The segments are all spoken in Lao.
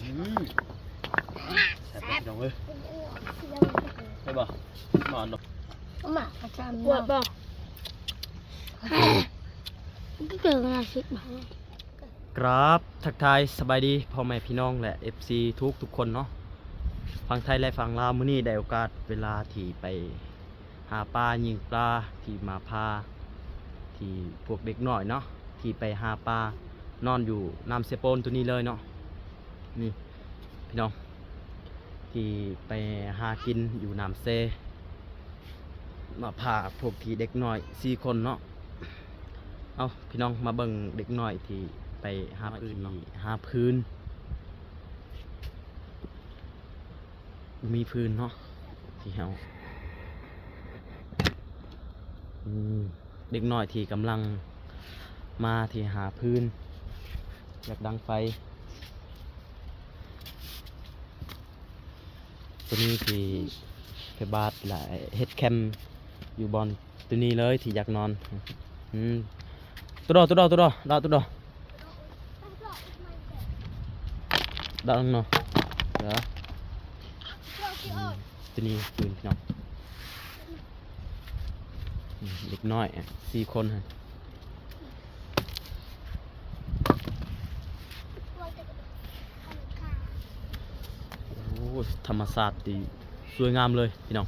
ອືມ ແຊບ ພີ່ນ້ອງເອີຍ ໄດ້ບໍ່? ມາເນາະ ມາ ອາຈານ ປວດບໍ່? ຄືເກີດມາສິບ ກາບທັກທາຍສະບາຍດີພໍ່ແມ່ພີ່ນ້ອງ ແລະ ເອັຟຊີ ທຸກໆຄົນເນາະ ຝັ່ງໄທ ແລະ ຝັ່ງລາວ. ມື້ນີ້ໄດ້ໂອກາດເວລາທີ່ໄປຫາປາ ຍິງປາ ທີ່ມາພາ ທີ່ພວກເດັກນ້ອຍເນາະ ທີ່ໄປຫາປາ ນອນຢູ່ນ້ຳເຊໂປນໂຕນີ້ເລີຍເນາະ. ນີ້ພີ່ນ້ອງ ທີ່ໄປຫາກິນຢູ່ນ້ຳເຊ ມາພາພວກທີ່ເດັກນ້ອຍສີ່ຄົນເນາະ. ເອົາ ພີ່ນ້ອງມາເບິ່ງເດັກນ້ອຍທີ່ໄປຫາຟືນເນາະ ທີ່ຫາຟືນ ບໍ່ມີຟືນເນາະ ທີ່ເຮົາ ອືມ ເດັກນ້ອຍທີ່ກຳລັງມາທີ່ຫາຟືນ ຢາກດັງໄຟ. ໂຕນີ້ທີ່ໄປບາດລະເຮັດແຄມຢູ່ບ່ອນໂຕນີ້ເລີຍທີ່ຢາກນອນ. ອືມ ໂຕດອ ໂຕດອ ໂຕດອ ດາ ໂຕດອ ດາເນາະ ເດີ ອືມ ໂຕນີ້ຄືນເນາະ. ອືມ ເດັກນ້ອຍສີ່ຄົນ ໂອ້ ທຳມະຊາດທີ່ສວຍງາມເລີຍພີ່ນ້ອງ.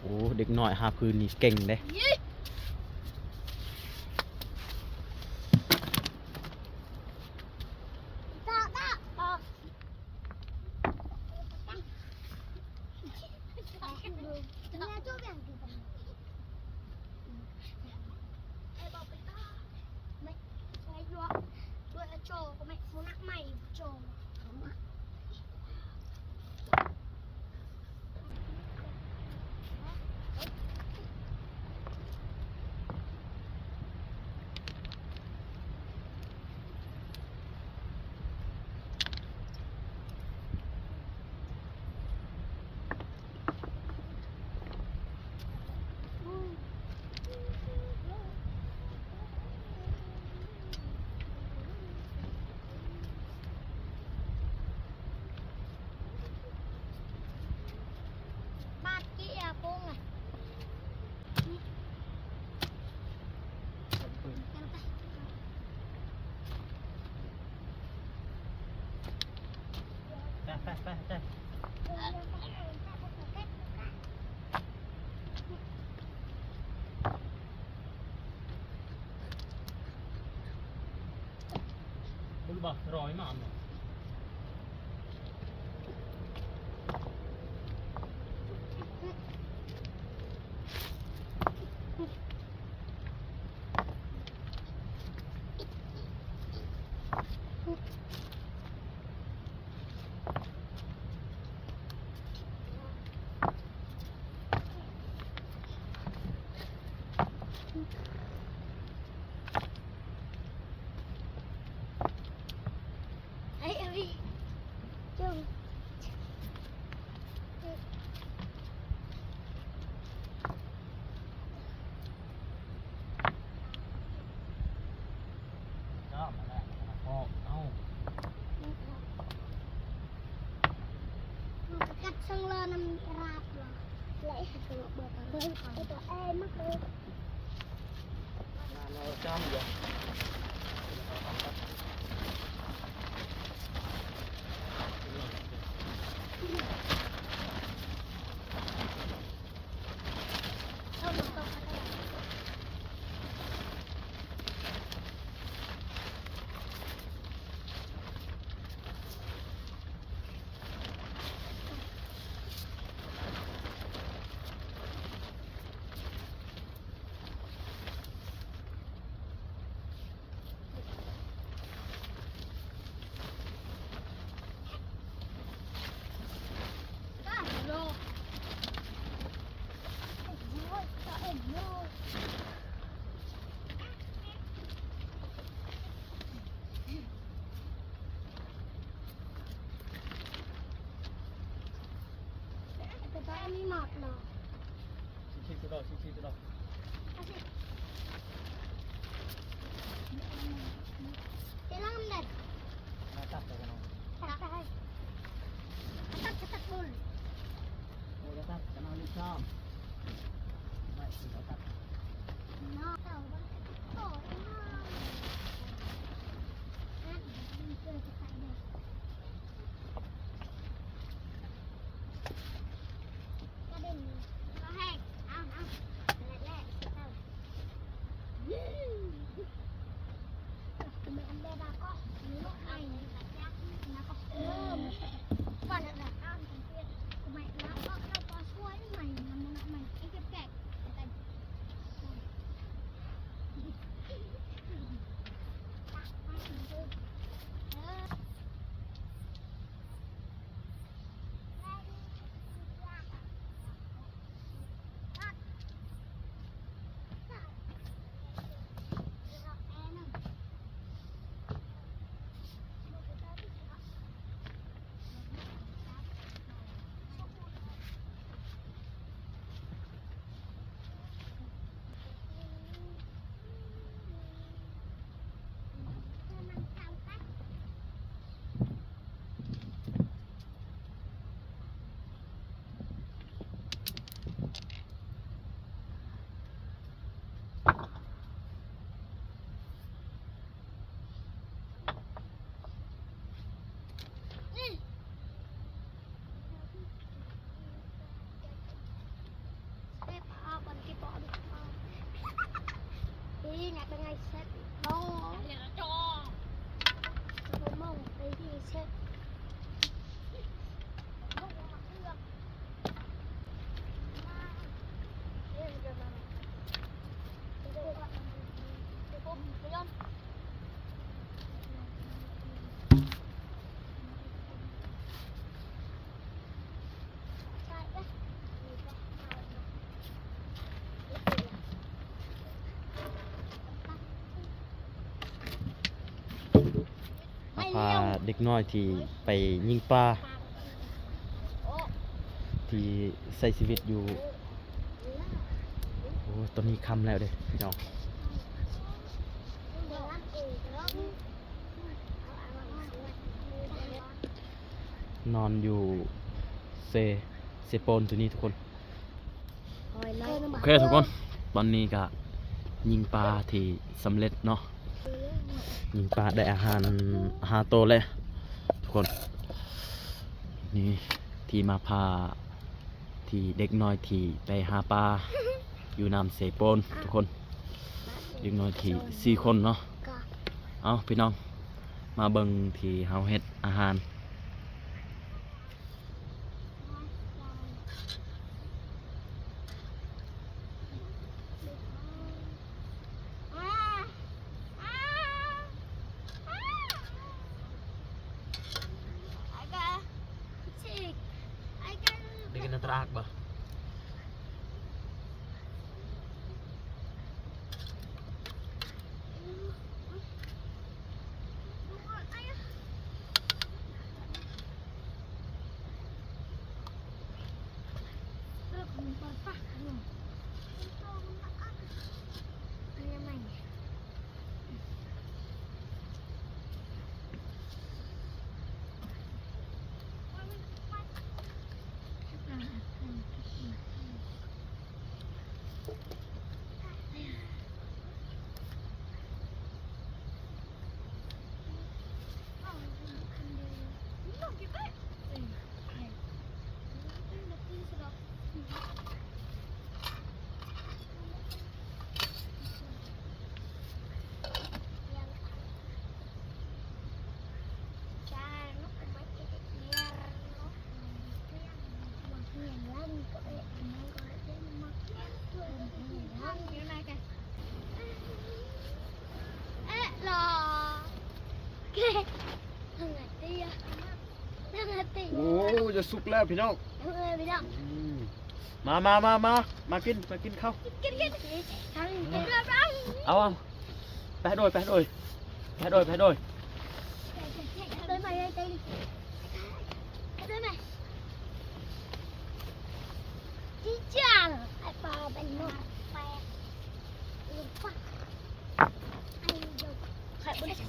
ໂອ້ ເດັກນ້ອຍຫາຟືນນີ້ເກັ່ງເດ້. ເຮົາພາເດັກນ້ອຍທີ່ໄປຍິງປາ ທີ່ໃຊ້ຊີວິດຢູ່ ໂອ້ ຕອນນີ້ຄ່ຳແລ້ວເດ້ພີ່ນ້ອງ. ນອນຢູ່ເຊ ເຊໂປນຕົວນີ້ທຸກຄົນ. ໂອເຄທຸກຄົນ ຕອນນີ້ກະຍິງປາທີ່ສຳເລັດເນາະ ຍິງປາໄດ້ອາຫານຫ້າໂຕແລ້ວທຸກຄົນ. ນີ້ທີ່ມາພາ ທີ່ເດັກນ້ອຍທີ່ໄປຫາປາຢູ່ນ້ຳເຊໂປນທຸກຄົນ ເດັກນ້ອຍທີ່ສີ່ຄົນເນາະ. ເອົາພີ່ນ້ອງ ມາເບິ່ງທີ່ເຮົາເຮັດອາຫານ. ເດັກນ້ອຍຕະອາກບໍ່? ໂອ້ ຈະສຸກແລ້ວພີ່ນ້ອງ. ມາ ມາ ມາ ມາ ມາກິນ ມາກິນເຂົ້າ. ເອົາ ເອົາ ໄປໂດຍ ໄປໂດຍ ໄປໂດຍ ໄປໂດຍ.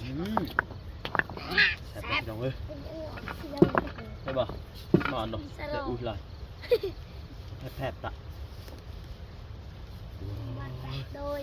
ອືມ ແຊບ ແຊບ ພີ່ນ້ອງເອີຍ. ເຫັນບໍ່? ມາອັນດອກ ແຕ່ອຸ້ຍຫຼາຍ ແຜບໆ ຕະ ໂດຍ.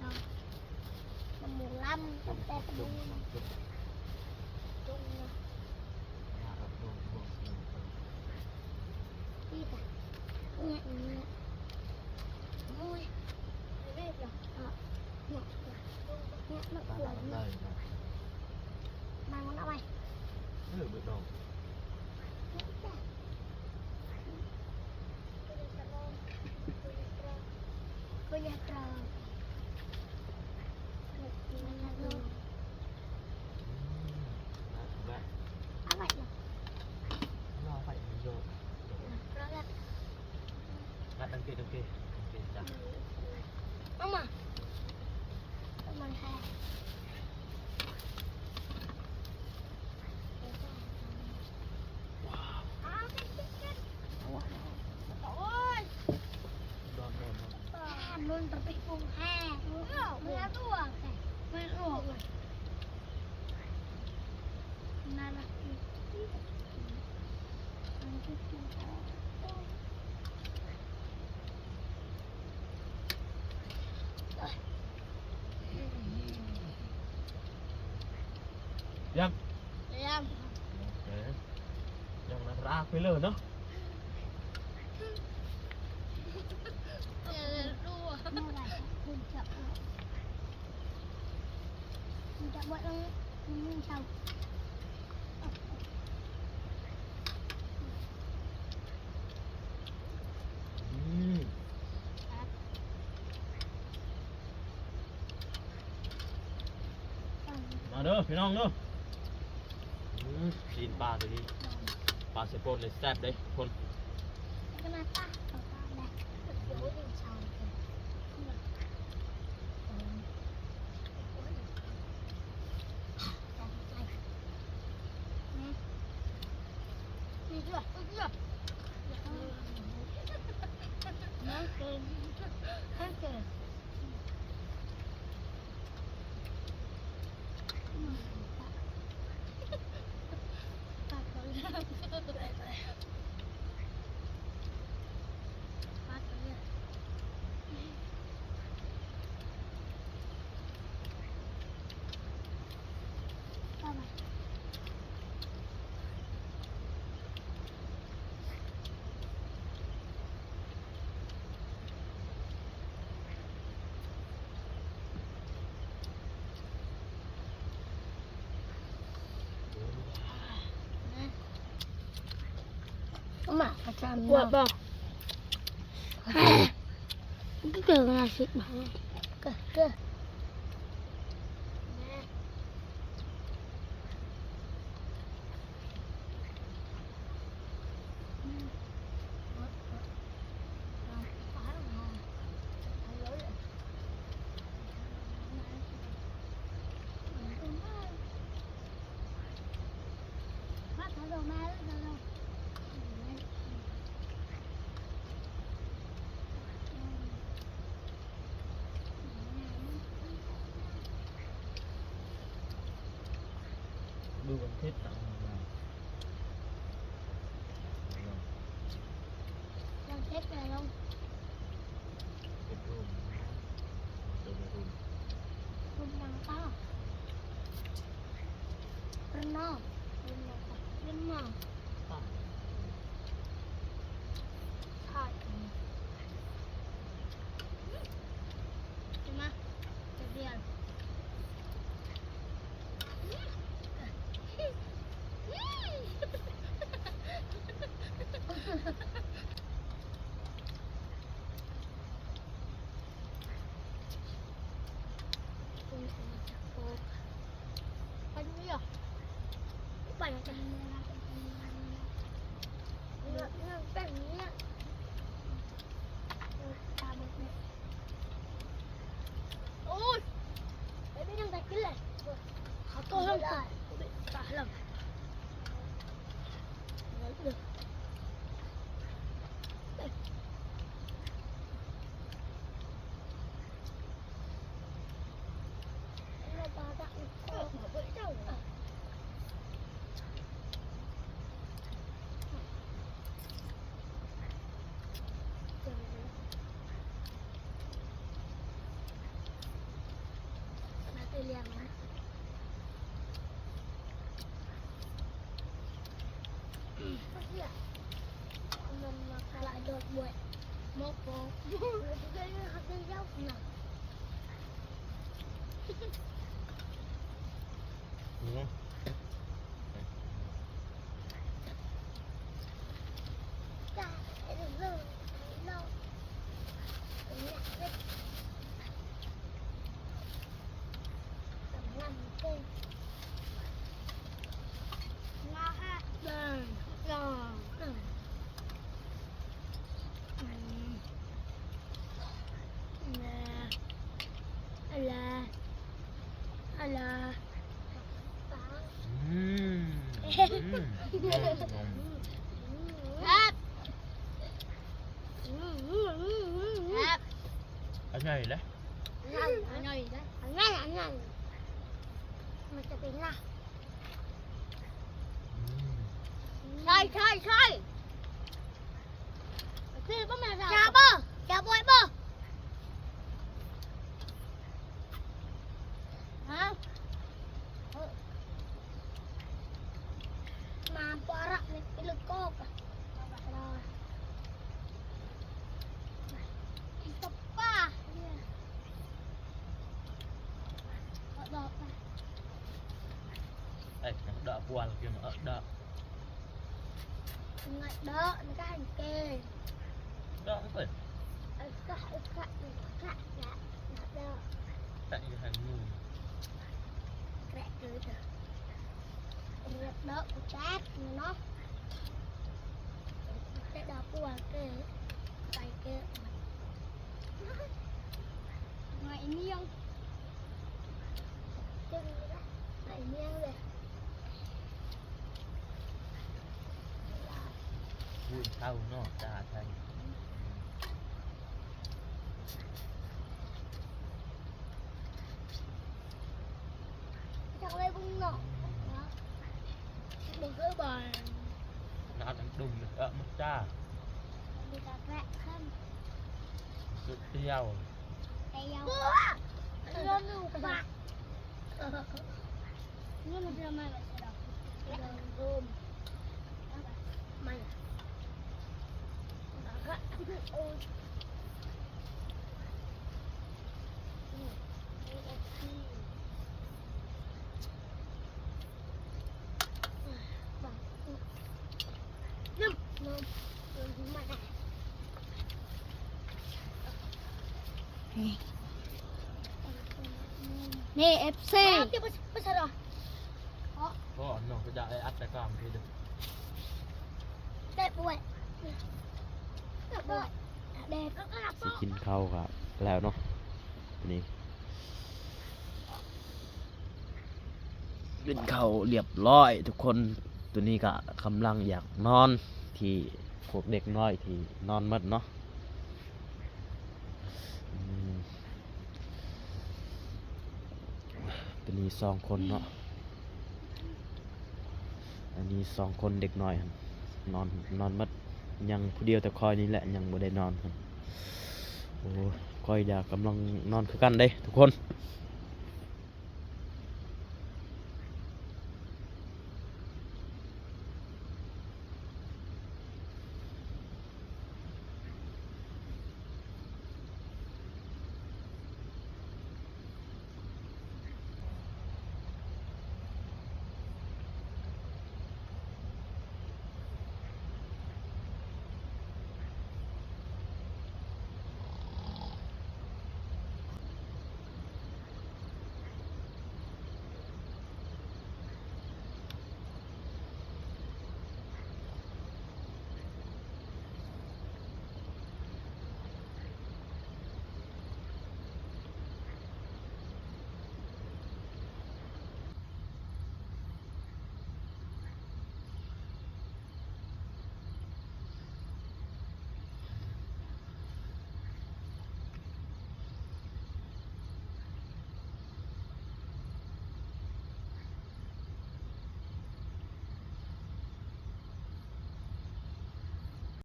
ດອກ ມະມ່ວງລຳ ຕັ້ງແຕ່ຕະບູນ ຈຸ່ມນະ ນີ້ກະ ເນຍ ໂອ້ຍ ເນຍ ເນຍ ເນຍ ເນຍ ມາກວນ ມາ ມາເອົາໄວ້ ເອີ ເບິດດອກ. Mama. Mama. Wow. ໂອ້ຍ ຮ້ອນໆໆ ມັນປະປິດໂປ່ງແຮງ ເອີ ມັນອອກແທ້ ມັນອອກເລີຍ ໜ້າລັກອີກ ມັນຊິກິນຕໍ່. ຢຳ ຢຳ ໂອເຄ ຍັງນະລາກໄປເລີຍເນາະ ເອີ ອືມ ມາເດີພີ່ນ້ອງເດີ ອືມ ຊີ້ນປາຕົວນີ້ ປາໃສ່ປົ່ນເລີຍ ແຊບເດ້ທຸກຄົນ. Oma, pacar ປວດບໍ່? ມັນກໍເກີດນາຊິກມາ ເກີດ ເກີດ. Đu ăn thịt tặng mà. Ăn thịt rồi không? Thịt rùm. Rùm rùm. Rùm nắng to. Rùm no. Rùm no. Rùm no. Tăm. Thơm. Cuma. Cebian. ດອກບວຍ ໝໍໂກ ອືມ ອືມ ອືມ ແຊບ ແຊບ ອັນໃຫຍ່ເດ້ ອັນໃຫຍ່ ອັນໃຫຍ່ເດ້ ອັນໃຫຍ່ ອັນໃຫຍ່ ມັນຈະເປັນລະ ອືມ ໃຊ່ ໃຊ່ ໃຊ່ ຈາບໍ່ ຈາບໍ່ ບໍ່ ຮະ ມາປະລັກເປັນລູກກອບ ອີ່ຕະປາ ດອກ ເອີຍ ດອກ ຫວຍມຽງ ຫວຍມຽງເລີຍ ຫວຍມຽງເລີຍ ຫວຍເຊົາເນາະ ຈ້າໄທ ຈັ່ງເລີຍເບິ່ງເນາະ ບໍ່ເຄີຍບານ ໜ້າຕັງຕຸ່ມເອີ ມັກຈ້າ ມີກາແກະຂຶ້ນ ສຸດທ່ຽວ ທ່ຽວ ເລື່ອງໜູປາກ ນີ້ ເອັຟຊີ ພໍ່ນ້ອງກະຢາກໄດ້ອັດແຕ່ກາງຄືເດີ ຊິກິນເຂົ້າກະແລ້ວເນາະ ນີ້ ກິນເຂົ້າລຽບຮ້ອຍທຸກຄົນ ໂຕນີ້ກະກຳລັງຢາກນອນ ທີ່ພວກເດັກນ້ອຍທີ່ນອນໝົດເນາະ ອືມ ໂຕນີ້ສອງຄົນເນາະ ອັນນີ້ສອງຄົນເດັກນ້ອຍຫັ້ນ ນອນ ນອນໝົດ ຍັງຜູ້ດຽວແຕ່ຂ້ອຍນີ້ແຫຼະຍັງບໍ່ໄດ້ນອນ ໂອ້ ຂ້ອຍກະກຳລັງນອນຄືກັນເດ້ທຸກຄົນ.